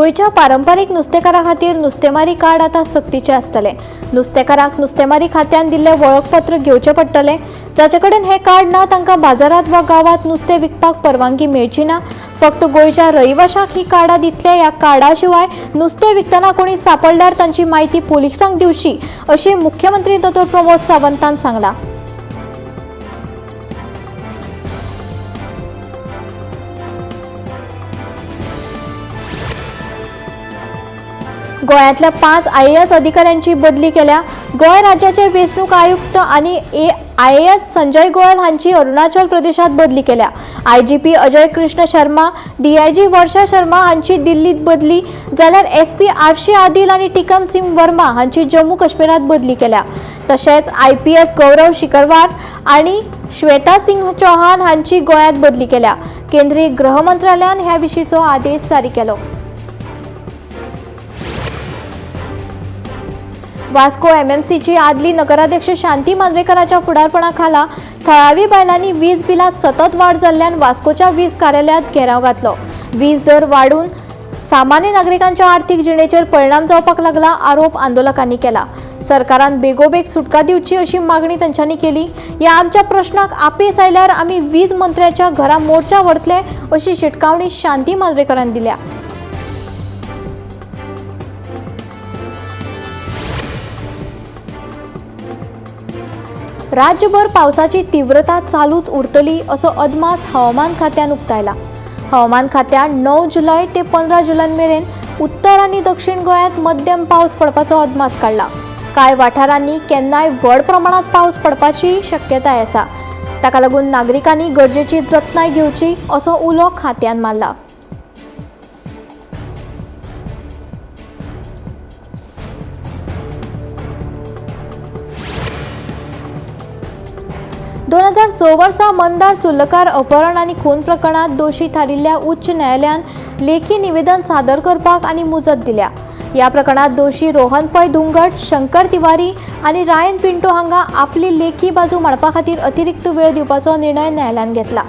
गोंयच्या पारंपारीक नुस्तेकारां खातीर नुस्तेमारी कार्ड आतां सक्तीचें आसतलें. नुस्तेकारांक नुस्तेमारी खात्यान दिल्लें वळखपत्र घेवचें पडटलें. जाचे कडेन हें कार्ड ना तांकां बाजारांत वा गांवांत नुस्तें विकपाक परवानगी मेळची ना. फक्त गोंयच्या रहिवाशांक ही कार्डां दितले. ह्या कार्डा शिवाय नुस्तें विकतना कोणी सांपडल्यार तांची म्हायती पुलिसांक दिवची अशी मुख्यमंत्री दोतोर प्रमोद सावंतान सांगलां. गोंयांतल्या 5 IAS अधिकाऱ्यांची बदली केल्या. गोंय राज्याचे वेंचणूक आयुक्त आनी IAS Sanjay Goyal हांची अरुणाचल प्रदेशात बदली केल्या. IGP Ajay Krishna Sharma, DIG Varsha Sharma हांची दिल्लीत बदली जाल्यार SP आरशी आदिल आनी टिकम सिंग वर्मा हांची जम्मू काश्मीरात बदली केल्या. तशेंच IPS गौरव शिकरवार आनी श्वेता सिंग चौहान हांची गोंयांत बदली केल्या. केंद्रीय गृह मंत्रालयान ह्या विशींचो आदेश जारी केलो. वास्को MMCची आदली नगराध्यक्ष शांती मांद्रेकराच्या फुडारपणा खाला थळावी बायलांनी वीज बिलात सतत वाड जाल्ल्यान वास्कोच्या वीज कार्यालयात घेराव घातलो. वीज दर वाडून सामान्य नागरिकांच्या आर्थिक जिणेचेर परिणाम जावपाक लागला आरोप आंदोलकांनी केला. सरकारान बेगोबेग सुटका दिवची अशी मागणी तांच्यांनी केली. ह्या आमच्या प्रश्नाक आपेस आयल्यार आमी वीज मंत्र्याच्या घरा मोर्चा व्हरतले अशी शिटकावणी शांती मांद्रेकरान दिल्या. राज्यभर पावसाची तीव्रता चालूच उरतली असो अदमास हवामान खात्यान उक्तायला. हवामान खात्यान 9 जुलय ते 15 जुलय मेरेन उत्तर आनी दक्षिण गोंयांत मध्यम पावस पडपाचो अदमास काडला. कांय वाठारांनी केन्नाय व्हड प्रमाणांत पावस पडपाची शक्यताय आसा. ताका लागून नागरिकांनी गरजेची जतनाय घेवची असो उलो खात्यान मारला. दोन 2006 वर्सा मंदार सुर्लकार अपहरण आनी खून प्रकरणांत दोशी थारिल्ल्या उच्च न्यायालयान लेखी निवेदन सादर करपाक आनी मुजत दिल्या. ह्या प्रकरणांत दोशी रोहन पै धुंगट, शंकर तिवारी आनी रायन पिंटो हांगा आपली लेखी बाजू मांडपा खातीर अतिरिक्त वेळ दिवपाचो निर्णय न्यायालयान घेतला.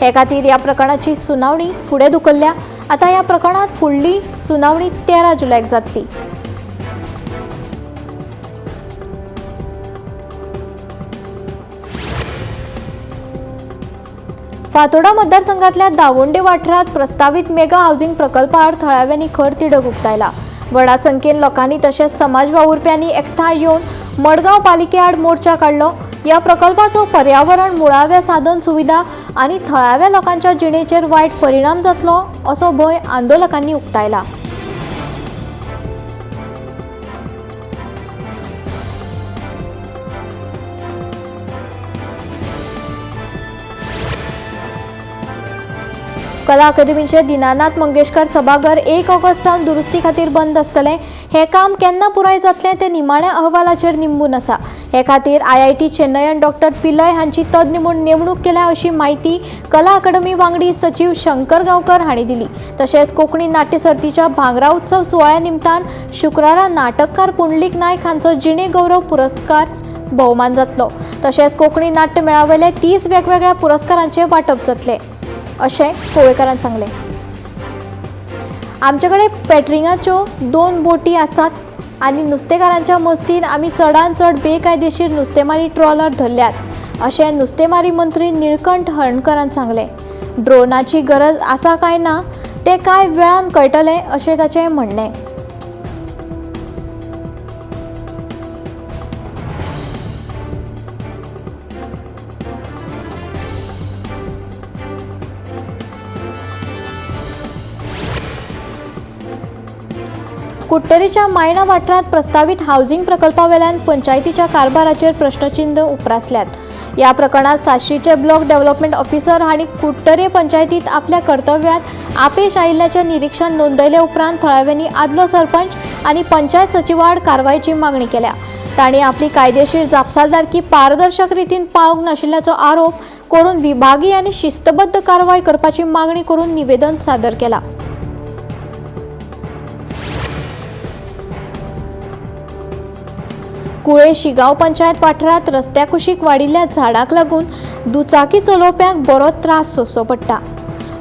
हे खातीर ह्या प्रकरणाची सुनावणी फुडें धुकल्ल्या. आतां ह्या प्रकरणांत फुडली सुनावणी 13 जुलयाक जातली. फातोडा मतदारसंघातल्या दावोंडे वाठारांत प्रस्तावीत मेगा हावसिंग प्रकल्पाआड थळाव्यांनी खर तिडक उक्तायला. व्हडा संख्येन लोकांनी तशेंच समाज वावुरप्यांनी एकठांय येवन मडगांव पालिके आड मोर्चा काडलो. ह्या प्रकल्पाचो पर्यावरण, मुळाव्या साधन सुविधा आनी थळाव्या लोकांच्या जिणेचेर वायट परिणाम जातलो असो भंय आंदोलकांनी उक्तायला. कला अकादमीचे दीनानाथ मंगेशकर सभाघर 1 ऑगस्ट सावन दुरुस्ती खातीर बंद आसतलें. हें काम केन्ना पुराय जातलें तें निमाण्या अहवालाचेर निंबून आसा. हे खातीर IIT चेन्नयन डॉक्टर पिल्लय हांची तज्ञ म्हूण नेमणूक केल्या अशी म्हायती कला अकादमी वांगडी सचीव शंकर गांवकर हांणी दिली. तशेंच कोंकणी नाट्य सर्तीच्या भांगरा उत्सव सुवाळ्या निमतान शुक्रारा नाटककार पुंडलीक नायक हांचो जिणे गौरव पुरस्कार भोवमान जातलो. तशेंच कोंकणी नाट्य मेळावेले 30 वेगवेगळ्या पुरस्कारांचें वांटप जातलें अशें कोळेकारान सांगलें. आमचे कडेन पेट्रिंगाच्यो 2 बोटी आसात आनी नुस्तेकारांच्या मस्तीन आमी चडान चड बेकायदेशीर नुस्तेमारी ट्रॉलर धरल्यात अशें नुस्तेमारी मंत्री निळकंठ हळर्णकरान सांगलें. ड्रोनाची गरज आसा काय ना तें कांय वेळान कळटलें अशें ताचें म्हणणें. कुडटरीच्या मायणा वाठारांत प्रस्तावीत हावसिंग प्रकल्पावेल्यान पंचायतीच्या कारभाराचेर प्रश्नचिन्ह उप्रासल्यात. ह्या प्रकरणांत साश्टीचे ब्लॉक डेव्हलपमेंट ऑफिसर हांणी कुडटरे पंचायतीत आपल्या कर्तव्यात आपेश आयिल्ल्याचें निरीक्षण नोंदयले उपरांत थळाव्यांनी आदलो सरपंच आनी पंचायत सचिवाआड कारवायेची मागणी केल्या. तांणी आपली कायदेशीर जापसालदारकी पारदर्शक रितीन पाळूंक नाशिल्ल्याचो आरोप करून विभागीय आनी शिस्तबद्ध कारवाय करपाची मागणी करून निवेदन सादर केलां. कुळे शिगांव पंचायत वाठारांत रस्त्या कुशीक वाडिल्ल्या झाडांक लागून दुचाकी चलोवप्यांक बरो त्रास सोंसचो पडटा.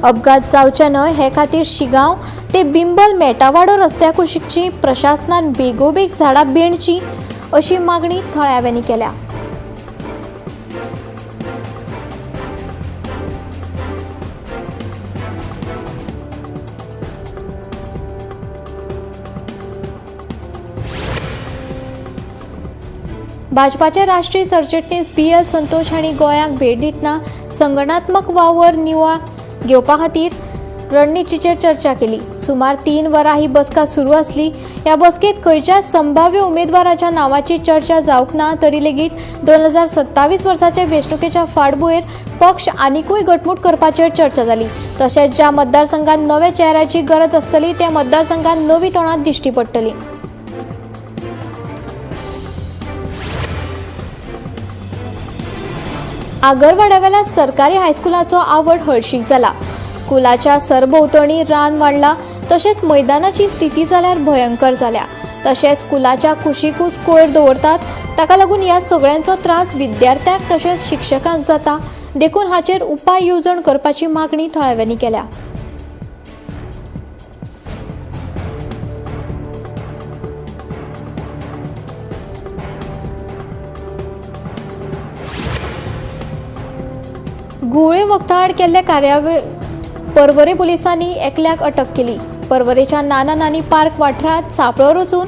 अपघात जावचे न्हय हे खातीर शिगांव ते बिंबल मेटावाडो रस्त्या कुशीकची प्रशासनान बेगोबेग झाडां बेणची अशी मागणी थळाव्यांनी केल्या. भाजपाचे राष्ट्रीय सरचिटणीस बी.एल. संतोष हांणी गोंयाक भेट दितना संगणात्मक वावर निवळ घेवपा खातीर रणनितीचेर चर्चा केली. सुमार 3 वरां ही बसका सुरू आसली. ह्या बसकेत खंयच्याच संभाव्य उमेदवाराच्या नावाची चर्चा जावंक ना तरी लेगीत 2027 वर्साचे वेंचणुकेच्या फाटभुंयेर पक्ष आनिकूय घटमूट करपाचेर चर्चा जाली. तशेंच ज्या मतदारसंघात नव्या चेहऱ्याची गरज आसतली त्या मतदारसंघात नवी तोंडां दिश्टी पडटली. आगरवाड्यावेल्या सरकारी हायस्कुलाचो आवड हळशीक जाला. स्कुलाच्या सरभोंवतणी रान वाडला तशेंच मैदानाची स्थिती जाल्यार भयंकर जाल्या. तशेंच स्कुलाच्या कुशीकूच कोयर दवरतात, ताका लागून ह्या सगळ्यांचो त्रास विद्यार्थ्यांक तशेंच शिक्षकांक जाता. देखून हाचेर उपाय येवजण करपाची मागणी थळाव्यांनी केल्या. घुंवळे वखदां आड केल्ले कार्यावळी पर्वरे पुलिसांनी एकल्याक अटक केली. पर्वरेच्या नाना नानी पार्क वाठारांत सांपळो रचून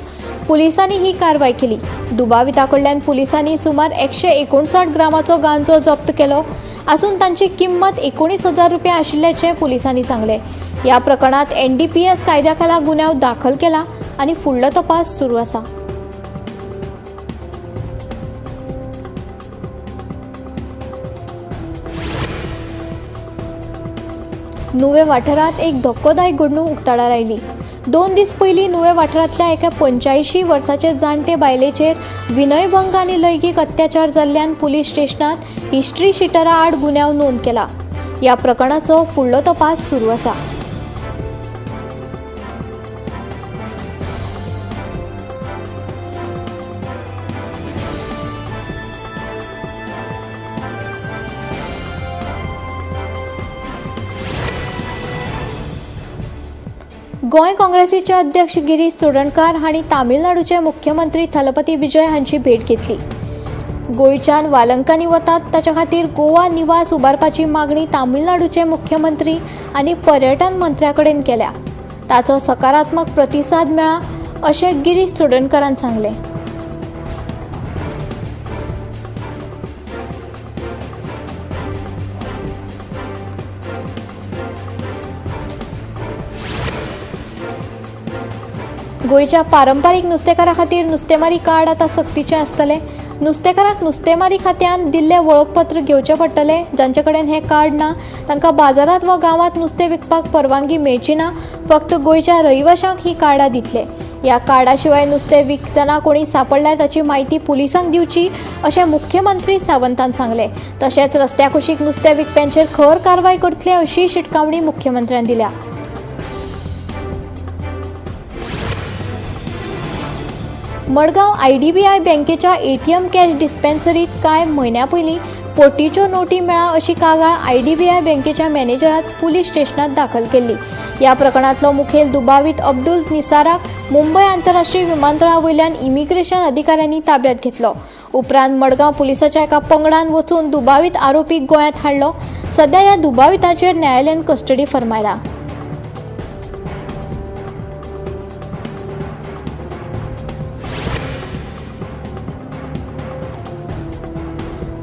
पुलिसांनी ही कारवाय केली. दुबाविता कडल्यान पुलिसांनी सुमार 159 ग्रामाचो गांजो जप्त केलो आसून तांची किंमत 19,000 रुपया आशिल्ल्याचें पुलिसांनी सांगलें. ह्या प्रकरणांत NDPS कायद्या खाला गुन्यांव दाखल केला आनी फुडलो तपास सुरू आसा. नुवें वाठारांत एक धक्कोदायक घडणूक उक्ताडार आयली. 2 दीस पयलीं नुवें वाठारांतल्या एका 85 वर्साचे जाणटे बायलेचेर विनयभंग आनी लैंगीक अत्याचार जाल्ल्यान पुलीस स्टेशनांत हिस्ट्री शिटरा आड गुन्यांव नोंद केला. ह्या प्रकरणाचो फुडलो तपास सुरू आसा. गोंय काँग्रेसीचे अध्यक्ष गिरीश चोडणकार हांणी तामिळनाडूचे मुख्यमंत्री थलपती विजय हांची भेट घेतली. गोंयच्यान वालंकांनी वतात ताच्या खातीर गोवा निवास उबारपाची मागणी तामिळनाडूचे मुख्यमंत्री आनी पर्यटन मंत्र्या कडेन केल्या. ताचो सकारात्मक प्रतिसाद मेळ्ळा अशें गिरीश चोडणकारान सांगलें. गोंयच्या पारंपारीक नुस्तेकारां खातीर नुस्तेमारी कार्ड आतां सक्तीचें आसतलें. नुस्तेकारांक नुस्तेमारी खात्यान दिल्लें वळखपत्र घेवचें पडटलें. जांचे कडेन हें कार्ड ना तांकां बाजारांत वा गांवांत नुस्तें विकपाक परवानगी मेळची ना. फक्त गोंयच्या रहिवाशांक ही कार्डां दितले. ह्या कार्डा शिवाय नुस्तें विकतना कोणी सांपडल्यार ताची म्हायती पुलिसांक दिवची अशें मुख्यमंत्री सावंतान सांगलें. तशेंच रस्त्या कुशीक नुस्तें विकप्यांचेर खर कारवाय करतले अशी शिटकावणी मुख्यमंत्र्यान दिल्या. मडगांव IDBI बँकेच्या ATM कॅश डिस्पेन्सरीत कांय म्हयन्या पयलीं फोटीच्यो नोटी मेळ्ळा अशी कागाळ IDBI बँकेच्या मॅनेजरान पुलीस स्टेशनांत दाखल केल्ली. ह्या प्रकरणांतलो मुखेल दुबावीत अब्दुल निसाराक मुंबय आंतरराष्ट्रीय विमानतळा वयल्यान इमिग्रेशन अधिकाऱ्यांनी ताब्यात घेतलो. उपरांत मडगांव पुलिसाच्या एका पंगडान वचून दुबावीत आरोपीक गोंयांत हाडलो. सध्या ह्या दुबाविताचेर न्यायालयान कस्टडी फर्मायला.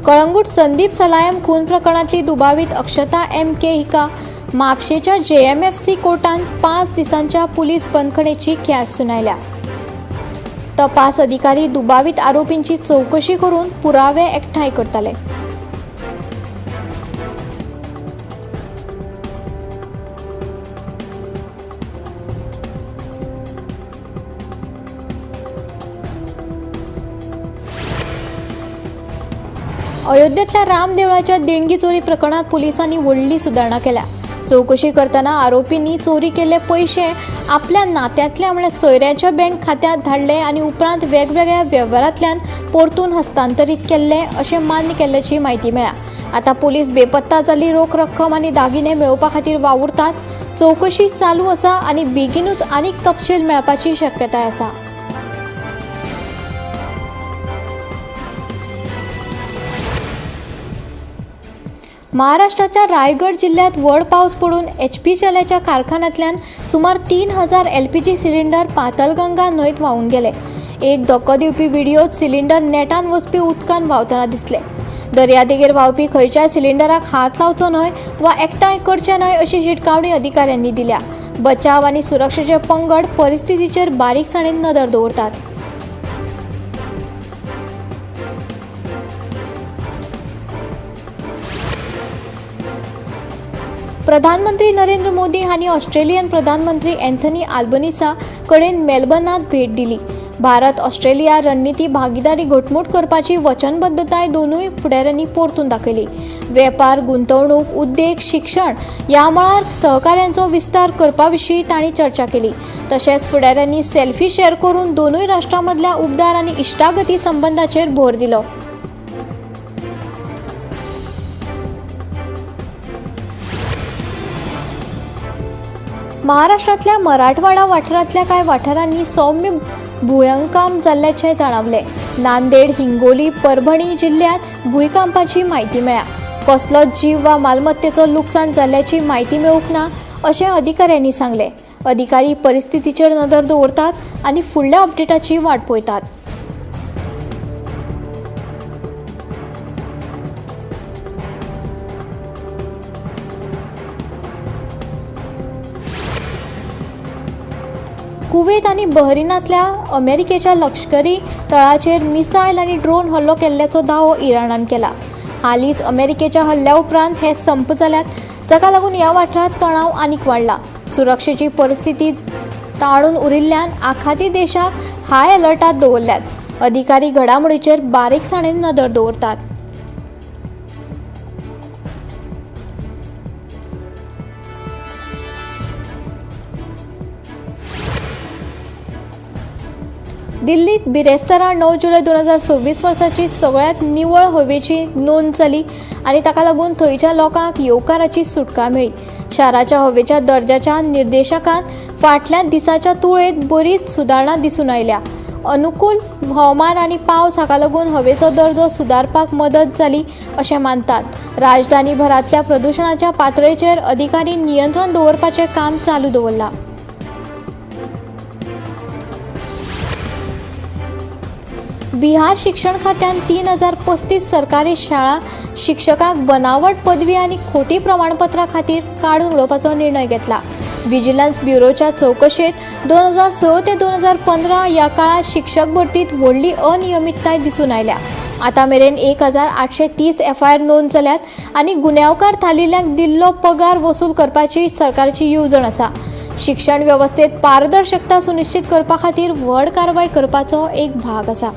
कळंगूट संदीप सलायम खून प्रकरणांतली दुबावीत अक्षता MK हिका म्हापशेच्या JMFC कोर्टान 5 दिसांच्या पुलीस बंदखणेची ख्यास्त सुनायल्या. तपास अधिकारी दुबावीत आरोपींची चवकशी करून पुरावे एकठांय करताले. अयोध्येतल्या राम देवळाच्या देणगी चोरी प्रकरणात पुलिसांनी व्हडली सुदारणा केल्या. चवकशी करतना आरोपींनी चोरी केल्ले पयशे आपल्या नात्यांतल्या म्हळ्यार सोयऱ्याच्या बँक खात्यांत धाडले आनी उपरांत वेगवेगळ्या वेव्हारांतल्यान परतून हस्तांतरीत केल्ले अशें मान्य केल्ल्याची म्हायती मेळ्ळ्या. आतां पुलीस बेपत्ता जाल्ली रोख रक्कम आनी दागिने मेळोवपा खातीर वावुरतात. चवकशी चालू आसा आनी बेगीनूच आनीक तपशील मेळपाची शक्यताय आसा. महाराष्ट्राच्या रायगड जिल्ह्यांत व्हड पावस पडून एचपीसीएलाच्या कारखान्यांतल्यान सुमार 3000 एलपीजी सिलिंडर पातलगंगा न्हंयत व्हांवून गेले. एक धक्को दिवपी व्हिडियोत सिलिंडर नेटान वचपी उदकान व्हांवतना दिसले. दर्यादेगेर व्हांवपी खंयच्याय सिलिंडराक हात लावचो न्हय वा एकठांय करचे न्हय अशी शिटकावणी अधिकाऱ्यांनी दिल्या. बचाव आनी सुरक्षेचे पंगड परिस्थितीचेर बारीकसाणेन नदर दवरतात. प्रधानमंत्री नरेंद्र मोदी हांणी ऑस्ट्रेलियन प्रधानमंत्री अँथनी आल्बनीसा कडेन मेलबर्नांत भेट दिली. भारत ऑस्ट्रेलिया रणनिती भागीदारी घटमूट करपाची वचनबद्धताय दोनूय फुडाऱ्यांनी परतून दाखयली. वेपार, गुंतवणूक, उद्देग, शिक्षण ह्या मळार सहकार्याचो विस्तार करपा विशीं तांणी चर्चा केली. तशेंच फुडाऱ्यांनी सेल्फी शेअर करून दोनूय राष्ट्रां मदल्या उबदार आनी इश्टागती संबंदाचेर भर दिलो. महाराष्ट्रांतल्या मराठवाडा वाठारांतल्या कांय वाठारांनी सौम्य भुंयकांप जाल्ल्याचें जाणवलें. नांदेड, हिंगोली, परभणी जिल्ल्यांत भुंयकांपाची म्हायती मेळ्ळ्या. कसलोच जीव वा मालमत्तेचो लुकसाण जाल्ल्याची म्हायती मेळूंक ना अशें अधिकाऱ्यांनी सांगलें. अधिकारी परिस्थितीचेर नदर दवरतात आनी फुडल्या अपडेटाची वाट पळयतात. कुवेत आनी बहरीनांतल्या अमेरिकेच्या लश्करी तळाचेर मिसायल आनी ड्रोन हल्लो केल्ल्याचो दावो इराणान केला. हालींच अमेरिकेच्या हल्ल्या उपरांत हे संप जाल्यात, जाका लागून ह्या वाठारांत तणाव आनीक वाडला. सुरक्षेची परिस्थिती ताणून उरिल्ल्यान आखाती देशाक हाय अलर्टात दवरल्यात. अधिकारी घडामोडीचेर बारीकसाणेन नदर दवरतात. दिल्लीत बिरेस्तारा 9 जुलय 2026 वर्साची सगळ्यांत निवळ हवेची नोंद जाली आनी ताका लागून थंयच्या लोकांक येवकाराची सुटका मेळ्ळी. शाराच्या हवेच्या दर्जाच्या निर्देशकांत फाटल्या दिसाच्या तुळेंत बरीच सुदारणा दिसून आयल्या. अनुकूल हवामान आनी पावस हाका लागून हवेचो दर्जो सुदारपाक मदत जाली अशें मानतात. राजधानी भरांतल्या प्रदुशणाच्या पातळेचेर अधिकारी नियंत्रण दवरपाचें काम चालू दवरलां. बिहार शिक्षण खात्यान 3035 सरकारी शाळा शिक्षकांक बनावट पदवी आनी खोटी प्रमाणपत्रां खातीर काडून उडोवपाचो निर्णय घेतला. विजिलन्स ब्युरोच्या चवकशेंत 2006 ते 2015 ह्या काळांत शिक्षक भरतीत व्हडली अनियमितताय दिसून आयल्या. आतां मेरेन 1830 एफआयआर नोंद जाल्यात आनी गुन्यांवकार थारिल्ल्यांक दिल्लो पगार वसूल करपाची सरकारची येवजण आसा. शिक्षण वेवस्थेत पारदर्शकता सुनिश्चित करपा खातीर व्हड कारवाय करपाचो एक भाग आसा.